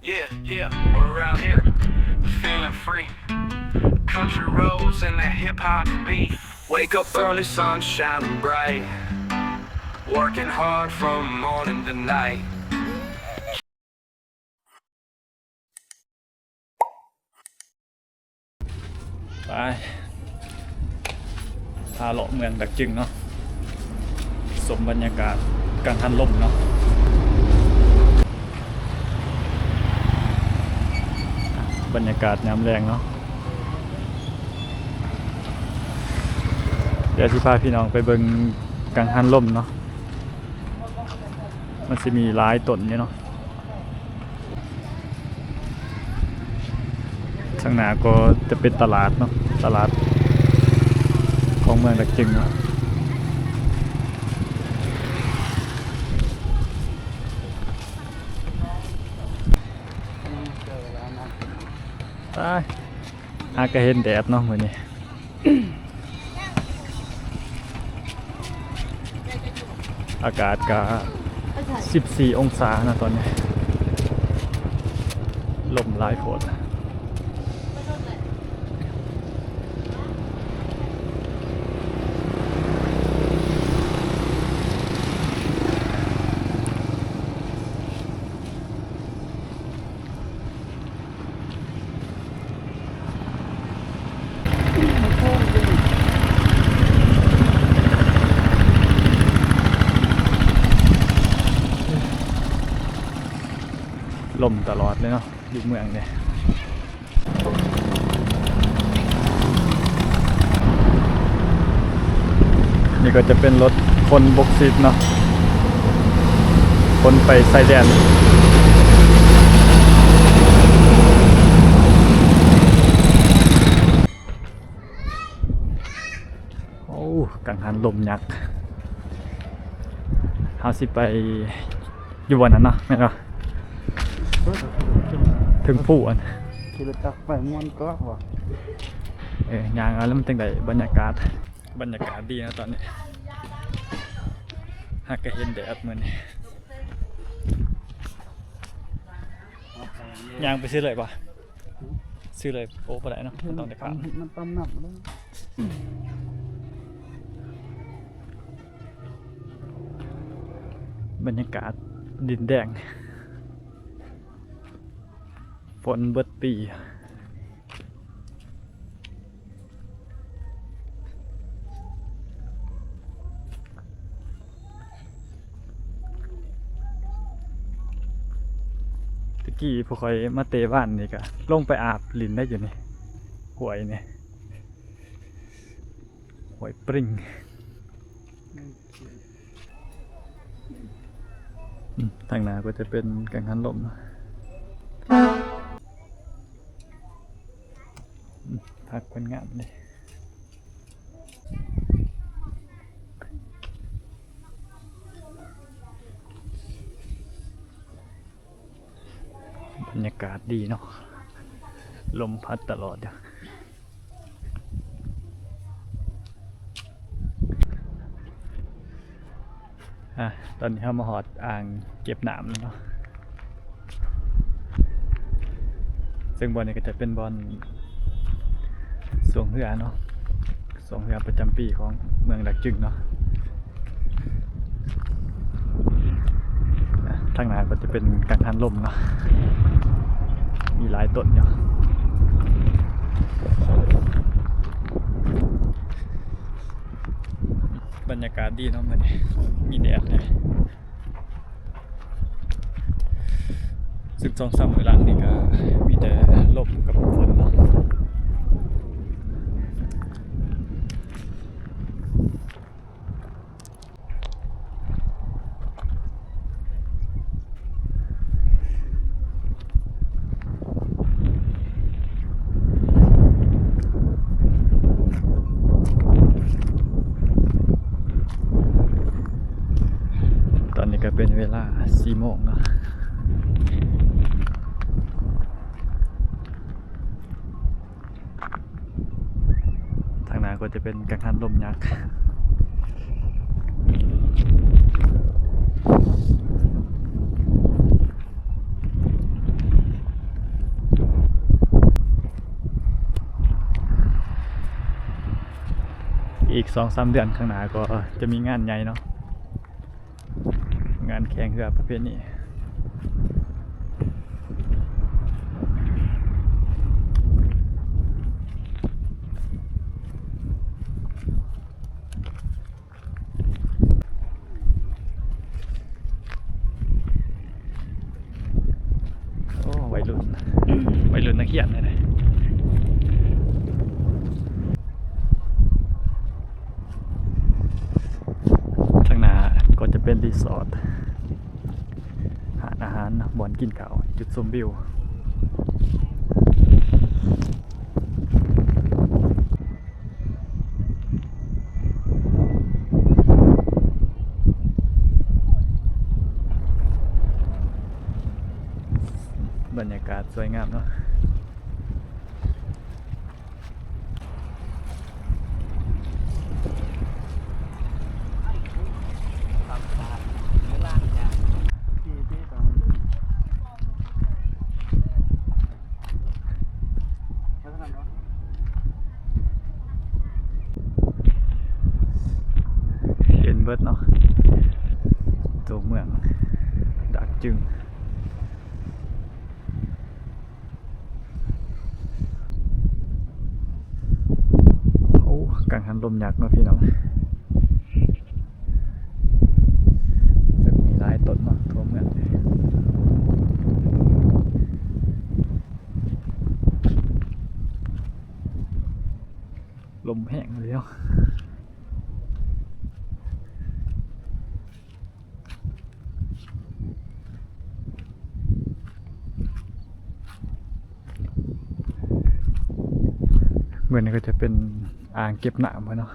Yeah, yeah, we're out here, feeling free. Country roads and that hip hop beat. Wake up early, sun shining bright. Working hard from morning to night. ໄປ ພາເລາະເມືອງດາກຈຶງເນາະ ຊົມບັນຍາກາດກັງຫັນລົມເນາະ ບັນຍາກາດຍາມແລງເນາະ ດຽວຊິພາພີ່ນ້ອງໄປເບິ່ງກັງຫັນລົມເນາະ ມັນຊິມີຫຼາຍຕົ້ນຢູ່ເນາະ. ຂ້າງໜ້າກໍຈະເປັນຕະຫຼາດເນາະ ຕະຫຼາດຂອງເມືອງດາກຈຶງເນາະ ໄປ ຫາກະເຫັນແດດເນາະມື້ນີ້. ອາກາດກະສິບສີ່ອົງສານະຕອນນີ້ ລົມຫຼາຍໂພດ. ລົມຕະຫຼອດເລີຍເນາະ ຢູ່ເມືອງນີ້. ນີ້ກໍຈະເປັນລົດຂົນບົກຊິດເນາະ ຂົນໄປຊາຍແດນ. ໂອ້ ກັງຫັນລົມຍັກ ເຮົາຊິໄປ ຢູ່ບ່ອນນັ້ນເນາະ ແມ່ນບໍ່? ເທິງພູອັນ ຂີ່ລົດຈັກໄປມ່ວນກວ່າບໍ່? ເອີ ຍ່າງເອົາແລ້ວມັນຈັ່ງໄດ້ບັນຍາກາດ ບັນຍາກາດດີເນາະຕອນນີ້ ຫາກະເຫັນແດດມື້ນີ້. ຍ່າງໄປຊື້ເລີຍບໍ່? ຊື້ເລີຍ ໂອ້ ບໍ່ໄດ້ເນາະ ມັນຕ້ອງໄດ້ຂ້າມ ມັນຕ່ຳນ້ຳເລີຍ. ບັນຍາກາດດິນແດງ ຝົນເບິດປີ. ແຕ່ກີ້ພວກຂ້ອຍມາເຕະບານນີ້ກະລົງໄປອາບຫຼິ້ນໄດ້ຢູ່ນີ້ ຫ້ວຍນີ້ ຫ້ວຍປຣິງ. ອືມ ທາງໜ້າກໍຈະເປັນກັງຫັນລົມ. ອືມ ຜັກເພິ່ນງາມເດ້. ບັນຍາກາດດີເນາະ ລົມພັດຕະຫຼອດຢູ່. ອ່າ ຕອນນີ້ເຮົາມາຮອດອ່າງເກັບນ້ຳແລ້ວເນາະ ເຊິ່ງບ່ອນນີ້ກໍຈະເປັນບ່ອນຊ່ວງເຮືອເນາະ ຊ່ວງເຮືອປະຈຳປີຂອງເມືອງດາກຈຶງເນາະ. ທາງໜ້າກໍຈະເປັນກັງຫັນລົມເນາະ ມີຫຼາຍຕົ້ນຢູ່. ບັນຍາກາດດີເນາະມື້ນີ້ ມີແດດແດ່ ຊຶ່ງສອງສາມມື້ຫຼັງນີ້ກໍມີແຕ່ລົມກັບຝົນເນາະ. ຕອນນີ້ກໍເປັນເວລາສີ່ໂມງເນາະ. ທາງໜ້າກໍຈະເປັນກັງຫັນລົມຍັກ. ອືມ ອີກສອງສາມເດືອນຂ້າງໜ້າກໍຈະມີງານໃຫຍ່ເນາະ ງານແຂ່ງເຮືອປະເພນີ. ໂອ້ ໄວລຸ້ນ ໄວລຸ້ນນັກຮຽນເລີຍ. ທາງໜ້າກໍຈະເປັນຣີສອດ ຮ້ານອາຫານເນາະ ບ່ອນກິນເຂົ້າ ຈຸດຊົມວິວ. ບັນຍາກາດສວຍງາມເນາະ. ເຫັນເບິດເນາະ ຕົວເມືອງດາກຈຶງ. ໂອ້ ກັງຫັນລົມຍັກເນາະພີ່ນ້ອງ ມີຫຼາຍຕົ້ນເນາະ ທົ່ວເມືອງ ລົມແຮງເລີຍເນາະ. ເບື້ອງນີ້ກໍຈະເປັນອ່າງເກັບນ້ຳເພິ່ນເນາະ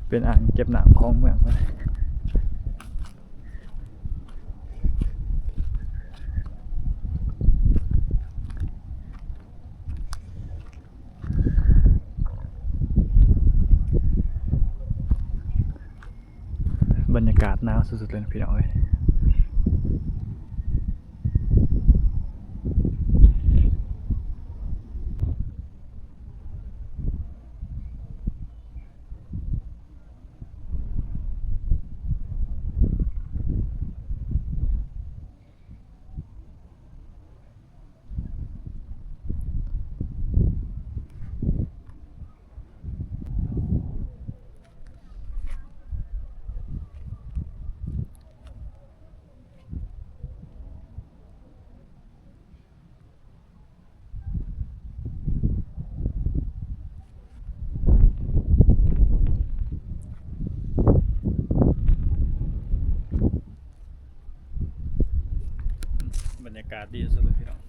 ເປັນອ່າງເກັບນ້ຳຂອງເມືອງເພິ່ນ. ບັນຍາກາດໜາວສຸດໆເລີຍພີ່ນ້ອງເອີຍ. ບັນຍາກາດດີສຸດເລີຍພີ່ນ້ອງ.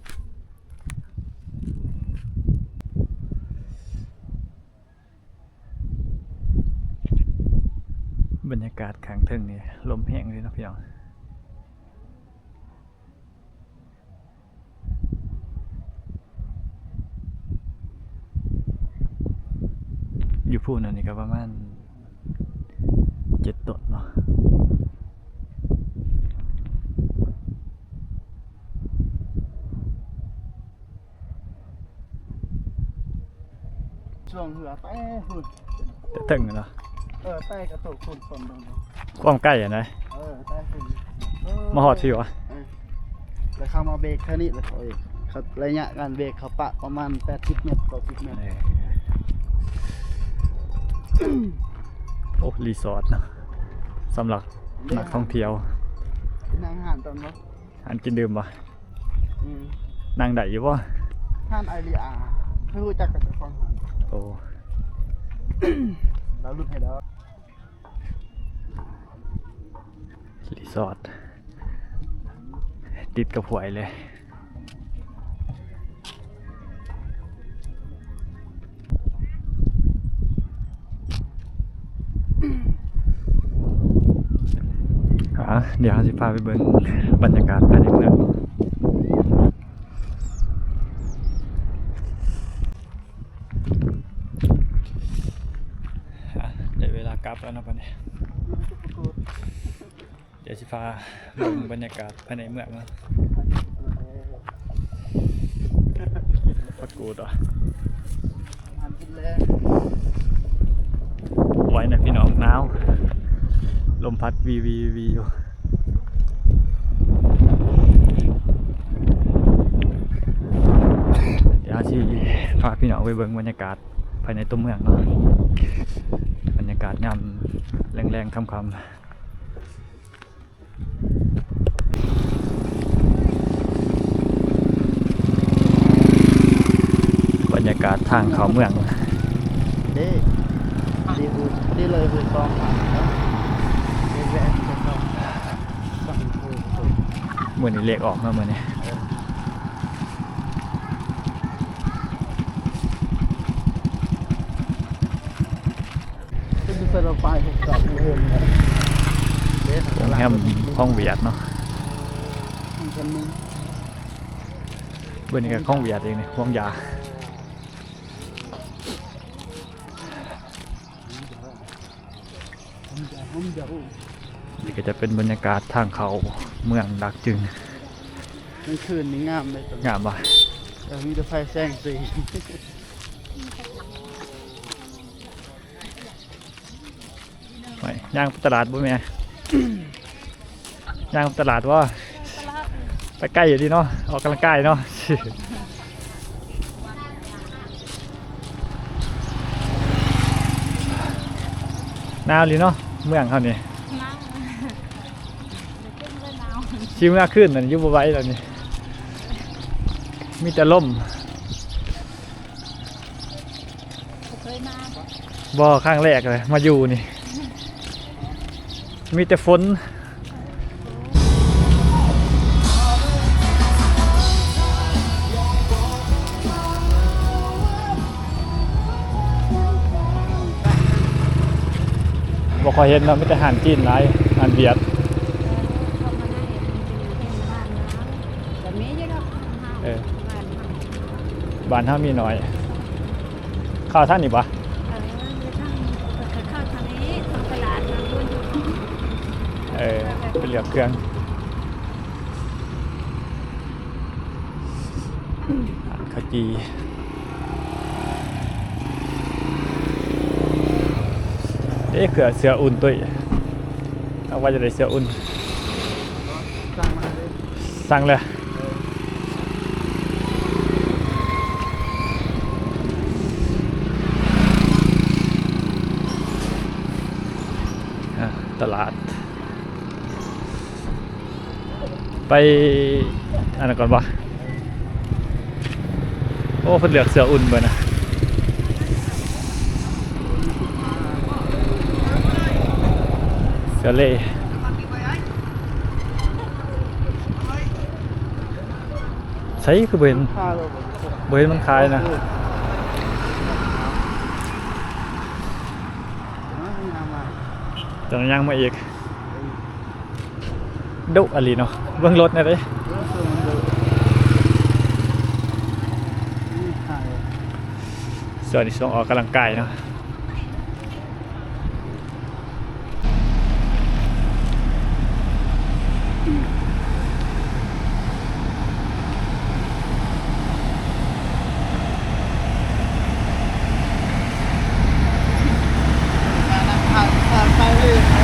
ບັນຍາກາດຂ້າງເທິງນີ້ລົມແຮງເລີຍເນາະພີ່ນ້ອງ. ຢູ່ພູ້ນອັນນີ້ກໍປະມານເຈັດຕົ້ນເນາະ. ຊ່ວງເຮືອແຕ່ພຸ້ນ ແຕ່ເທິງເນາະ. ເອີ ແຕ່ກະໂຕກພຸ້ນ ຄວາມໃກ້ຫັ້ນນະ. ເອີ ແຕ່ພຸ້ນ ເອີ ມາຮອດພີ້ຫວະ. ເອີ ແລ້ວເຂົາມາເບຣກແຖວນີ້ ແລ້ວເຂົາເອງ ໄລຍະການເບຣກເຂົາປະປະມານແປດສິບແມັດ ເກົ້າສິບແມັດ. ເອີ ໂອ້ ຣີສອດເນາະ ສຳລັບນັກທ່ອງທ່ຽວ. ນັ່ງຮ້ານຕອນບໍ່ ຮ້ານກິນດື່ມບໍ່? ອືມ ນັ່ງໄດ້ຢູ່ບໍ່? ຮ້ານໄອຣີອາ ເຄີຍຮູ້ຈັກກັບເຈົ້າຂອງຮ້ານ. ໂອ້ ລາວຫຼຸດໃຫ້ດອກ. ຣີສອດຕິດກັບຫ້ວຍເລີຍ. ອ່າ ດຽວເຮົາຊິພາໄປເບິ່ງບັນຍາກາດພາຍໃນເມືອງ. ອ່າ ໄດ້ເວລາກັບແລ້ວເນາະບັດນີ້. ດຽວຊິພາເບິ່ງບັນຍາກາດພາຍໃນເມືອງເນາະ. ປາກູດວະ ໄວນະພີ່ນ້ອງ ໜາວ ລົມພັດວີໆໆຢູ່. ດຽວຊິພາພີ່ນ້ອງໄປເບິ່ງບັນຍາກາດພາຍໃນຕົວເມືອງເນາະ, ບັນຍາກາດຍາມແລງໆຄ່ຳໆ. ບັນຍາກາດທາງເຂົ້າເມືອງ ເດ້ ດີເລີຍຄືສອງ ມື້ນີ້ເລກອອກເນາະ ມື້ນີ້. ໂຮງແຮມຂອງຫວຽດເນາະ, ເບິ່ງນີ້ກໍຂອງຫວຽດເອງນີ້ ຫວງຢາ. ນີ້ກໍຈະເປັນບັນຍາກາດທາງເຂົ້າເມືອງດາກຈຶງ. ກາງຄືນນີ້ງາມເດ້ ງາມບໍ່? ເອີ ມີແຕ່ໄຟແສງສີ. ໄປ ຍ່າງໄປຕະຫຼາດບໍ່ແມ່? ຍ່າງຕະຫຼາດບໍ່? ຕະຫຼາດ ໄປໄກຢູ່ເດເນາະ, ອອກກຳລັງກາຍເນາະ. ໜາວອີ່ຫຼີເນາະ ເມືອງເຮົານີ້. ໜາວ ຊິເມືອຄືນນັ້ນຢູ່ບໍ່ໄຫວແລ້ວນີ້, ມີແຕ່ລົມ. ບໍ່ເຄີຍມາບໍ່? ບໍ່, ຄັ້ງແລກເລີຍມາຢູ່ນີ້, ມີແຕ່ຝົນ. ບໍ່ຄ່ອຍເຫັນເນາະ, ມີແຕ່ຮ້ານຈີນຫຼາຍ, ຮ້ານຫວຽດ. ເອີ ກໍມີຢູ່ດອກ ເອີ ບ້ານເຮົາ ບ້ານເຮົາມີໜ້ອຍ. ເຂົ້າທາງນີ້ບໍ່? ເອີ ຢູ່ທາງ ເຂົ້າທາງນີ້ ທາງຕະຫຼາດ ທາງພຸ້ນຢູ່. ເອີ ໄປເລືອກເຄື່ອງ ຮ້ານເຂົ້າຈີ່. ເອ ເສື້ອ ເສື້ອອຸ່ນຕຸ້ຍ, ເອົາວ່າຈະໄດ້ເສື້ອອຸ່ນ. ສັ່ງມາເລີຍ ສັ່ງເລີຍ. ອ່າ ຕະຫຼາດ ໄປອັນນັ້ນກ່ອນບໍ່? ໂອ້ ເພິ່ນເລືອກເສື້ອອຸ່ນເບິດນະ, ເສື້ອເລ. ໃສຄືບໍ່ເຫັນ? ບໍ່ເຫັນມັນຂາຍນະ. ເອີ ຕ້ອງຍ່າງມາອີກ. ດຸອີ່ຫຼີເນາະ, ເບິ່ງລົດແດ່ເດ້. ເອີ ເຊິ່ງມັນດຸ. ນີ້ຂາຍ. ສ່ວນນີ້ຊ່ວງອອກກຳລັງກາຍເນາະ. ໄປເລີຍ.